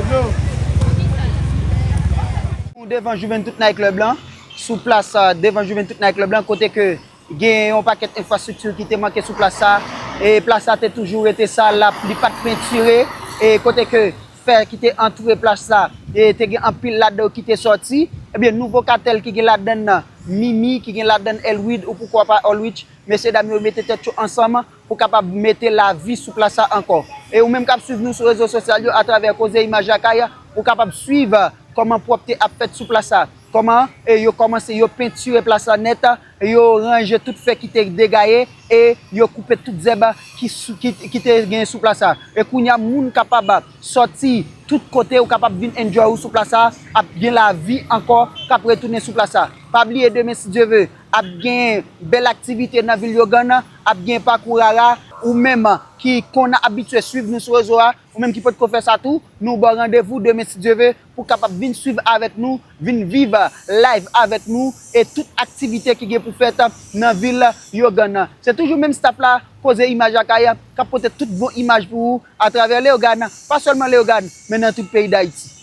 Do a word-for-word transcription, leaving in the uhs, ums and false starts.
Nou devan Juventud Night Club lan, sou plas sa, devan Juventud Night Club lan, kote ke gen yon pakèt enfrastrikti ki te manke sou plas sa, e plas sa te toujou rete sal, li pa t pentire, e kote ke fè ki te antoure plas sa, e te gen anpil ladan yo ki te sòti, ebyen, nouvo katèl ki gen ladan nan Mimi, ki gen ladan Elwid, ou poukwa pa Olwich, mesye dam yo mete tèt yo ansanm pou kapab mete lavi sou plas sa ankò. E ou menm k ap swiv nou sou rezo sosyal yo atravè Koze Imaj Lakay, ou kapab swiv kòman pwòpte ap fèt sou plas sa, kòman, e, yo kòmanse, yo pentire plas la nèt, yo ranje tout fè ki te degaye, e yo koupe tout zèb ki, sou- ki, ki te gen sou plas sa. E kounye a, moun kapab sòti tout kote, ou kapab vin enjoy ou sou plas sa, ap gen lavi ankò k ap retounen sou plas sa. Pa bliye, demen, si Dye ve, ap gen bèl aktivite nan vil Yogàn, ap gen pakou rara, ou menm ki konn abitye swiv nou sou rezo a, ou menm ki potko fè sa tou, nou ba w randevou demen, si Dye ve, pou kapab vin swiv avèk nou, vin viv live avèk nou, e tout aktivite ki gen pou fèt nan vil Yogàn nan. Se toujou menm staff la, Koze Imaj Lakay, k ap pote tout bon imaj pou ou atravè Leyogàn, pa sèlman Leyogàn, men nan tout peyi Dayiti.